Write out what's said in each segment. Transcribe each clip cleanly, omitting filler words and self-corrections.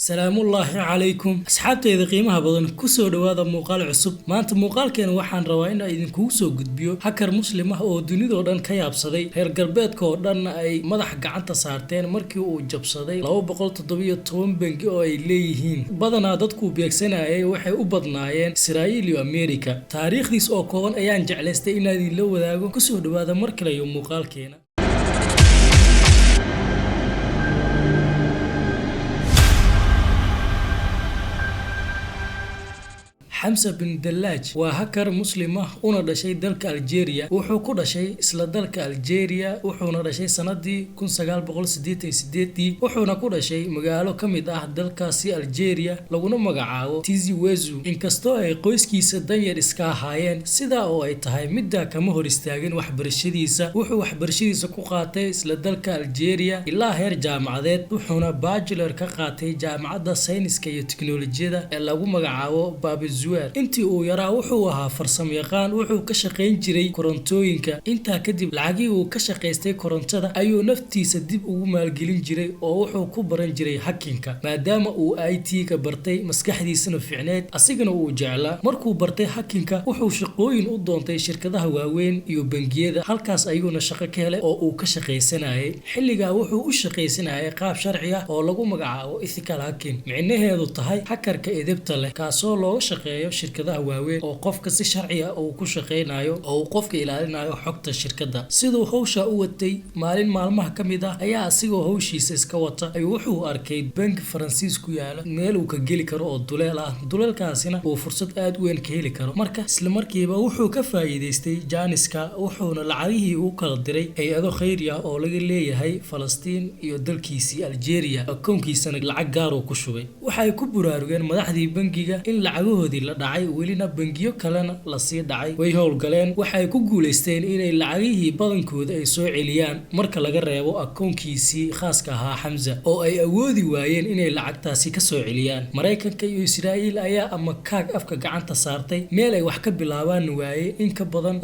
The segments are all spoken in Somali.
Salaamullaahi calaykum, asxaabteyda qiimaha badan, kusoo dhowaada muuqaal cusub. Maanta muuqaalkeena waxaan rabaa inaan idinkugu soo gudbiyo hacker Muslim ah oo dunidoo dhan ka yaabsaday, reer galbeedka oo dhanna ay madax gacanta saarteen markii uu jabsaday 217 bangi oo ay leeyihiin. Badanaa dadkuu beegsanayay waxay u badnaayeen Israa'iil iyo Amerika. Taariikhdiis oo kooban ayaan jeclaystay inaan idinla wadaago. Kusoo dhowaada mar kale iyo muuqaalkeena. Xamse bin Dallaaj waa hacker Muslim ah una dhashay dalka Algeria. Wuxuu ku dhashay isla dalka Algeria, wuxuuna dhashay sanadii 1988, wuxuuna ku dhashay magaalo ka mid ah dalkaasi Algeria laguna magacaabo Tizi Ouzou. Inkastoo ay qoyskiisa danyar iska ahaayeen, sidaa oo ay tahay middaa kama hor istaagin waxbarashadiisa. Wuxuu waxbarashadiisa ku qaatay isla dalka Algeria ilaa heer jaamacadeed, wuxuuna bachelor ka qaatay jaamacadda sayniska iyo tiknoolajiyada ee lagu magacaabo Bab Ezzouar. Intii uu yaraa wuxuu ahaa farsamayaqaan, wuxuu ka shaqayn jiray korontooyinka. Intaa kadib lacagihii uu ka shaqaystay korontada ayuu naftiisa dib ugu maalgelin jiray oo wuxuu ku baran jiray hacking-ka, maadaama uu IT-ga bartay, maskaxdiisana fiicneed, asigana uu jeclaa. Markuu bartay hacking-ka, wuxuu shaqooyin u doontay shirkadaha waaweyn iyo bangiyada. Halkaas ayuuna shaqo ka helay oo uu ka shaqaysanayay. Xilligaa wuxuu u shaqaysanayay qaab sharci ah oo lagu magacaabo ethical hacking, micnaheedu tahay hackerka edebta leh, kaasoo looga shaqeeyo shirkadaha waaweyn oo qofka si sharci ah uu ku shaqeynayo oo uu qofka ilaalinayo xogta shirkadda. Siduu hawsha u watay, maalin maalmaha ka mid ah ayaa asigoo hawshiisa iska wata ayuu wuxuu arkay bangi Faransiis ku yaala meel uu ka geli karo oo duleel ah, duleelkaasina uu fursad aad u weyn ka heli karo. Marka isla markiiba wuxuu ka faa'iidaystay jaaniska, wuxuuna lacagihii u kala diray hay-ado khayri ah oo laga leeyahay Falastiin iyo dalkiisii Algeria, akoonkiisana lacag gaar uu ku shubay. Waxay ku buraarugeen madaxdii bangiga in lacagahoodii la dhacay, welina bangiyo kalena lasii dhacay. Way howlgaleen, waxay ku guulaysteen inay lacagihii badankooda ay soo celiyaan, marka laga reebo akoonkiisii khaaska ahaa Xamza oo ay awoodi waayeen inay lacagtaasi ka soo celiyaan. Maraykanka iyo Israa'iil ayaa ama kaag afka gacanta saartay, meel ay wax ka bilaabaan waaye. In ka badan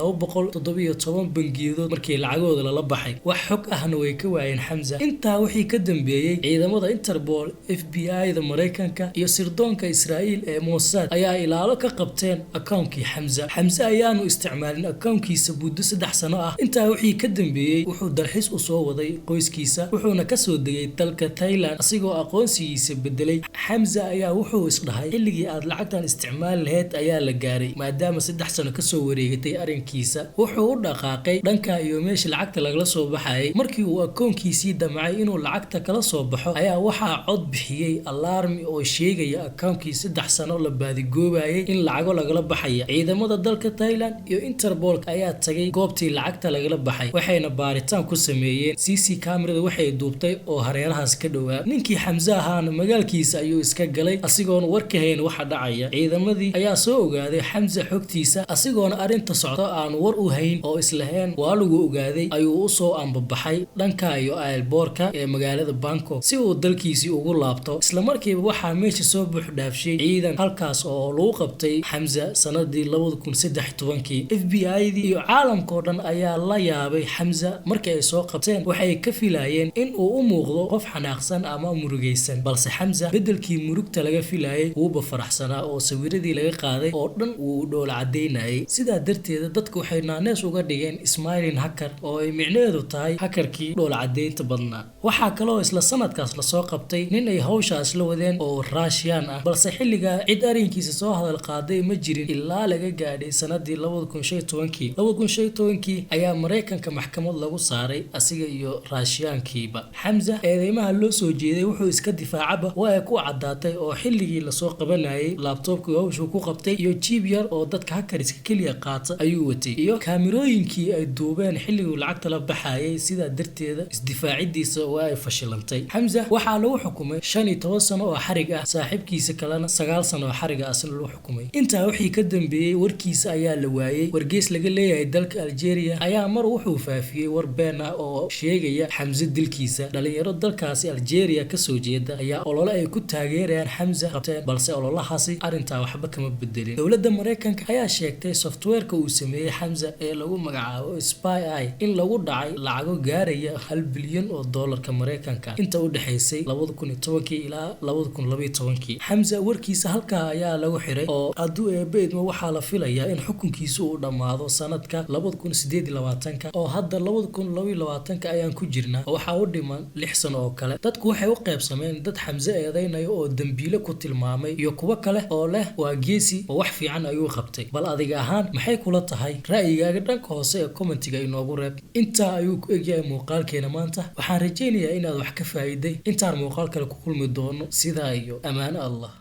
217 bangiyadood markii lacagahooda lala baxay, wax xog ahna way ka waayeen Xamza. Intaa wixii ka dambeeyey, ciidamada Interpol, FBI-da Maraykanka iyo sirdoonka Israa'iil ee Mossad ayaa ilaalo ka qabteen akoonkii Xamza. Xamse ayaanu isticmaalin akoonkiisa muddo 3 sano ah. Intaa wixii ka dambeeyey wuxuu dalxiis u soo waday qoyskiisa, wuxuuna kasoo degay dalka Thailand asigoo aqoonsigiisa bedelay. Xamza ayaa wuxuu isdhahay xilligii aad lacagtan isticmaali lahayd ayaa la gaaray, maadaama 3 sano kasoo wareegatay arrinkiisa. Wuxuu u dhaqaaqay dhanka iyo meesha lacagta lagala soo baxayay. Markii uu akoonkiisii damcay inuu lacagta kala soo baxo ayaa waxaa cod bixiyey alarm-i oo sheegaya akoonkii 3 sano la baadigoobayay in lacago lagala baxaya. Ciidamada dalka Thailand iyo Interpol ayaa tagay goobtii lacagta lagala baxay, waxayna baaritaan ku sameeyeen CC kamerada waxay duubtay oo hareerahaas ka dhowaa. Ninkii Xamse ahaana magaalkiisa ayuu iska galay asigoona war ka hayn waxa dhacaya. Ciidamadii ayaa soo ogaaday Xamse xogtiisa, asigoona arrinta socto aan war u hayn oo islahayn waa lagu ogaaday ayuu usoo ambabaxay dhanka iyo airport-ka ee magaalada Bangkok si uu dalkiisii ugu laabto. Isla markiiba waxaa meesha soo buux dhaafshay ciidan, halkaas oo lagu qabtay Xamza sanadii 2013-kii. FBI-dii iyo caalamkao dhan ayaa la yaabay Xamza markii ay soo qabteen. Waxay ka filayeen in uu u muuqdo qof xanaaqsan ama murugaysan, balse Xamza beddelkii murugta laga filayay wuuba faraxsanaa oo sawiradii laga qaaday oo dhan wuu dhoola cadaynayay. Sidaa darteeda dadku waxay naanees uga dhigeen smiling hacker, oo ay micnaheedu tahay hackerkii dhoola cadaynta badnaa. Waxaa kaloo isla sanadkaas lasoo qabtay nin ay hawshaas la wadeen oo Russian ah, balse xilligaa cid arrinkiisa soo hadal qaaday ma jirin ilaa laga gaadhay sanadii 2015-kii. 2015-kii ayaa Maraykanka maxkamad lagu saaray asiga iyo Russian-kiiba. Xamza eedeymaha loo soo jeeday wuxuu iska difaacaba waa ay ku caddaatay, oo xilligii lasoo qabanayay laptop-kii hawshuu ku qabtay iyo jiib yar oo dadka hackers-ka keliya qaata ayuu watay iyo kaamirooyinkii ay duubeen xilliguu lacagta la baxayay. Sidaa darteeda isdifaacidiisa waa ay fashilantay. Xamza waxaa lagu xukumay 15 sano oo xarig ah, saaxiibkiisa kalena 9 sano oo xarig ah asna lagu Xukumay intaa wixii ka dambeeyey warkiisa ayaa la waayey. Wargeys laga leeyahay dalka Algeria ayaa mar wuxuu faafiyey war been ah oo sheegaya Xamse dilkiisa. Dhalinyaro dalkaasi Algeria kasoo jeeda ayaa olole ay ku taageerayaan Xamse qabteen, balse ololahaasi arrintaa waxba kama bedelin. Dowladda Maraykanka ayaa sheegtay softwareka uu sameeyey Xamse ee lagu magacaabo Spy in lagu dhacay lacago gaaraya 1 bilyan oo doolarka Maraykanka inta u dhexaysay 2010-kii ilaa 2012-kii. Xamse warkiisa halkaa ayaa lagu xiray, oo hadduu Eebbe idmo waxaa la filayaa in xukunkiisu uu dhammaado sanadka 2028-ka, oo hadda 2022-ka ayaan ku jirnaa, oo waxaa u dhiman 6 sano oo kale. Dadku waxay u qaybsameen dad Xamse eedeynaya oo dembiile ku tilmaamay iyo kuwo kale oo leh waa geesi oo wax fiican ayuu qabtay. Bal adiga ahaan maxay kula tahay? Ra'yigaaga dhanka hoose ee commentiga inoogu reeb. Intaa ayuu ku egyahay muuqaalkeena maanta. Waxaan rajaynayaa inaad wax ka faa'iiday. Intaan muuqaal kale ku kulmi doono, sidaa iyo amaano Allah.